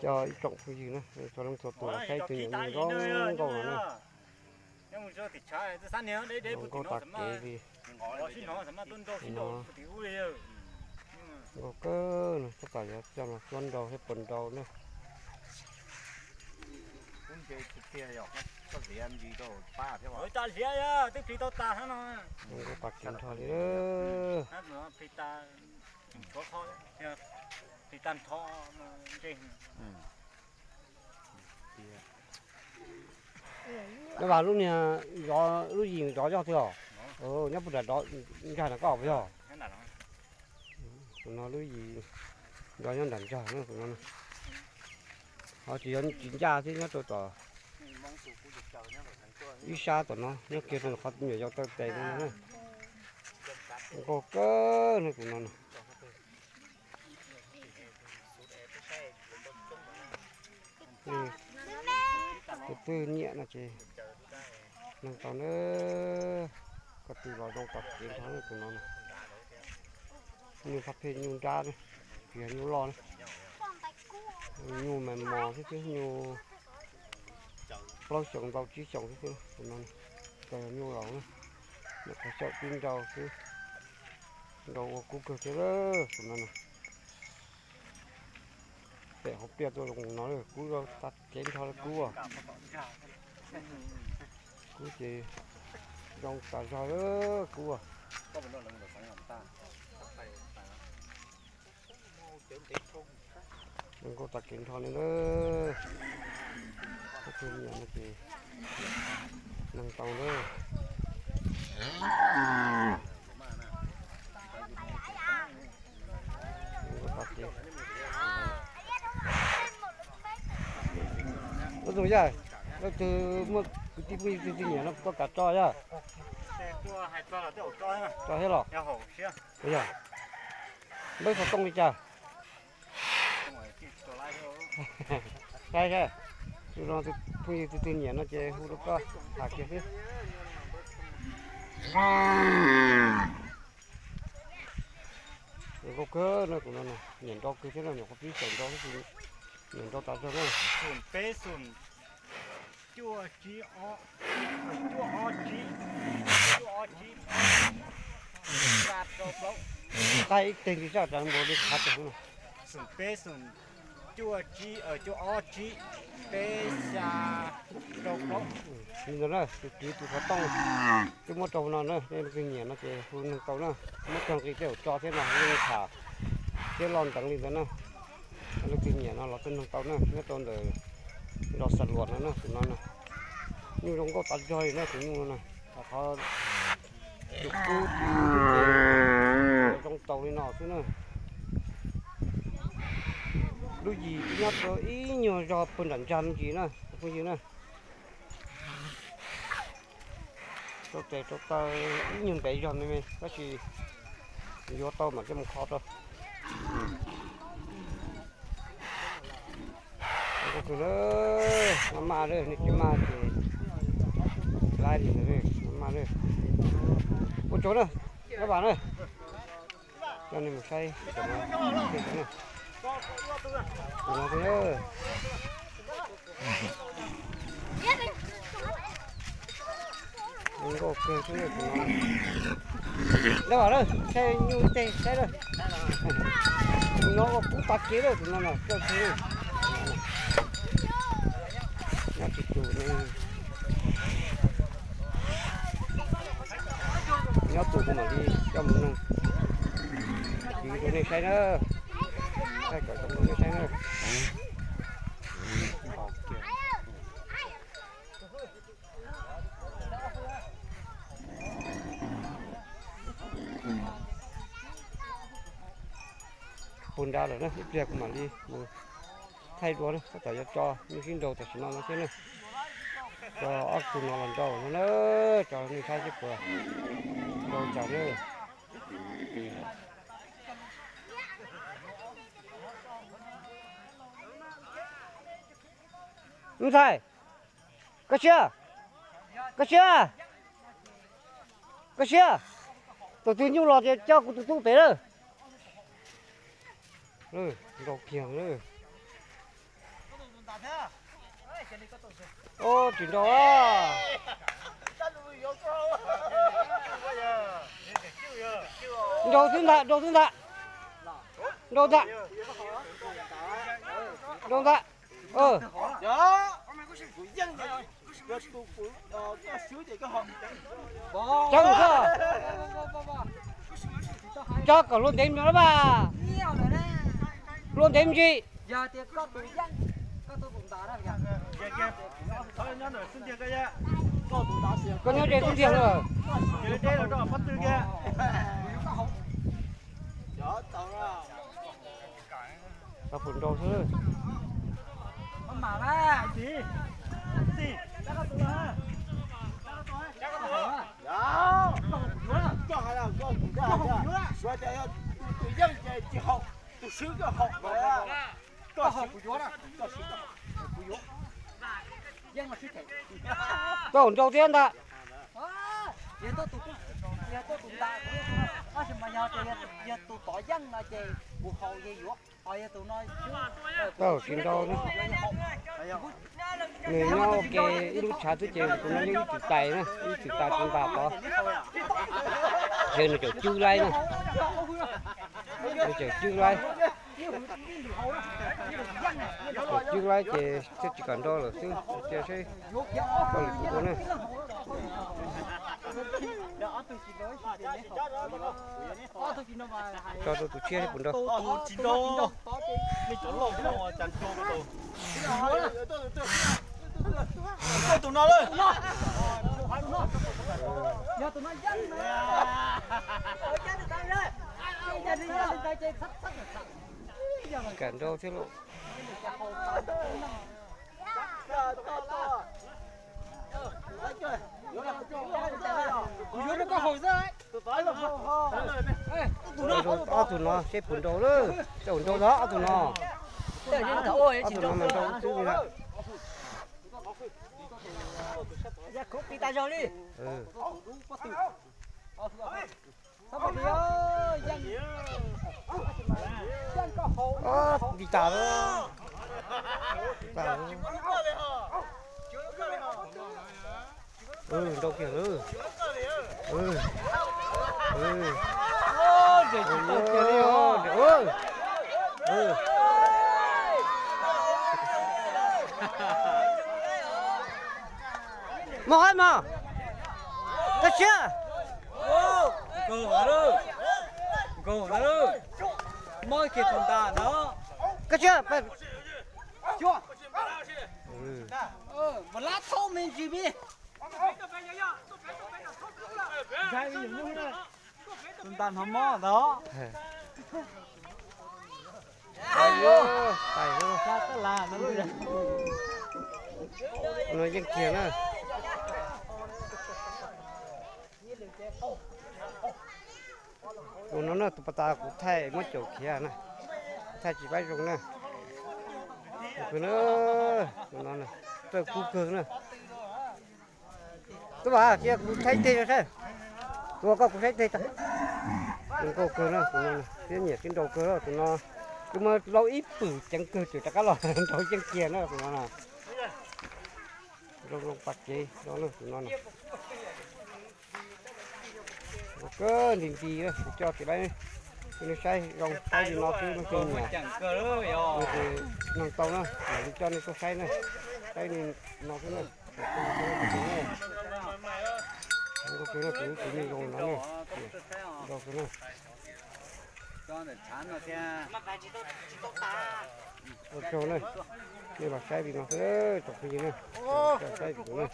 Coj ib tsoom phooj ywg na, txhua leej txhua tus los saib tus nyuam zoo nkauj no na. Zoo nkauj tas kev li. Nkauj kawg no, tab tom yuav coj los cuab nrau thiab puas nrau na. Zoo nkauj tas kev nrho li. Nyob vas lub niag zov lub yim zov zog twg os? Nyob puag nram zov ntsag na koj puas yog? Tus no lub yim zov nyob nram ntsag na tus no. Ho tsis yog tsis ncaj thiab, nyob rau tom ib sab tom no, nyob kiag rau qhov nyuam yaus taw tes no na. Nkauj kawg no tus no na. Tus twg nyiam no ces neeg tau na. Ko tw los zoo tas kev nrho tus no na. Nyuj phaj phem, nyuj nrab, tsis yog nyuj loj na. Nyuj mas mos xwb xwb, nyuj plaub xyoos ntau tsib xyoos xwb xwb tus no. Tsis yog nyuj laus na. Nyuam qhuav xyaum tib nrau xwb, nrau ua kub kawg thiab tus no na. Pem hauv pliaj tuaj zoo no, kub zoo tas kev nrho li kub. Kub ces zoo tas zog li kub. Zoo nkauj tas kev nrho li na. Koj tus nyiam no ces neeg tau na. Ub tus yawg, leej twg muaj kwv tij phooj ywg twg nyiam no koj kam tso yawg. Tso thiab los? Yog. Npawb xov tooj li cas? Saib saib, tus no phooj ywg twg twg nyiam no ces hu rau koj tham kiag xwb. Zoo nkauj kawg no tus no, nyiam nrau kawg thiab no, nyuam qhuav pib xyaum nrau, nyiam nrau tas zog na. Xoom peb xoom, cuaj tsib ob, cuaj ob tsib, cuaj ob tsib, tag ib teg ntsis sab tsav npaum li qhav tag no. Xoom peb xoom, cuaj tsib, cuaj ob tsib, peb xya, rau plaub. Li ntawd na, tus kwv tus xov tooj twb muab rau no na, leej twg nyiam no ces hu neeg tau na. Muab cog nqi tej zaum tso thiab mas yeej tham thiab lo nteev li ntawd na. Leej twg nyiam no los tuaj neeg tau na, nyob rau ntawm nrog Xam Luas no na, tus no na. Nyuj zoo nkauj tas zog li na tus nyuj no na. Qhov tus kub tus zoo taus li no xwb na. Lub yim nyob rau ib nyuag zog puag nram ntsag me ntsis na phooj ywg na. Rau tes rau taw ib nyuag ntev zog me me tab sis yuav tau mam coj mus kho rau. Maj maj, nej tsis maj ces laib li ntawd, maj maj. Ua tsaug na, maj vam na. Coj nej mus saib cov no, tus no xwb na. Zoo nkauj kawg xwb tus no. Dab vam na, saib nyuj tej saib na. Tus no ua kub tas kev lawm tus no na, kawg kawg. Nyob tsis tus ne. Nyob tus kuv mam li coj mus noog. Tsis rau nej saib na. Saib kom zoo rau nej saib na. Puag nrad lawm na, ib pliag kuv mam li mus thaij dua na, tab tom yuav tso nyuj sib nraus tam sim no no thiab na. Tso ob tug no los nraus no na, tso nej saib seb puas nraus cas na. Ntxhais, koj siab, koj siab, koj siab. Tus twg nyuj los ces coj kuv tus tub pem lawm. Nraus kiag lawm. Ub, tsis nrau. Nrau xwb ntag, nrau xwb ntag. Nrau ntag. Nrau ntag. Cov koj, cov kom hlua ntev no mas, hlua ntev me ntsis. Koj nyob ze xub ntiag lawm. Tau pum nrau xwb. Koj nrau thiab ntag. Tau tsis nrau na. Nws nyob ua ke ib lub tshav xwb ces tus no yeej ib txwm tais na, ib txwm tais tus ntas tod. Yog nws tseem cwb laib na, nws tseem cwb laib. Tseem cwb laib ces thiaj tsis kam nrau lawm xwb, cia seb koj lwm tus ua na. Tso rau tus tshiab seb puas nrau. Tus no lawm. Kam nrau thiab lauj. Ob tug no seb puas nrau lawm, seb puas nrau tod ob tug no. Ob tug no mas nrau xwb li lawm. Nti tas lawm. Nrau kiag lawm. Mog qaib mog. Koj siab. Koj siab. Tus ntas hnov mob ntag. No yeej kiag na. Tus no na, tus pas tas kuv thaij muab caum khiav na, thaij tsis pab zoo na. Kawg na, tus no txawj kub kawg na. Tub Vam, cia kuv saib teg saib. Tus koj kuv saib teg tag. Zoo nkauj kawg na, tus no thiab nyiam sib nrau kawg, tus no twb muab laub ib pwm ceev kawg tseem rov qab los nrau yeej kiag na tus no na. Zoo zoo pas kev zoo na tus no na. Kawg nti nti, kuv coj tsis laib, nej saib zoo saib li no xwb leej twg nyiam, leej twg mloog tau na mam li coj nej tuaj saib na. Saib li no xwb na. Zoo nkauj kawg na, tus me zoo no na. Zoo kawg na. Ua tsaug na, nej los saib li no xwb tsoom phooj ywg na. Saib kuv na.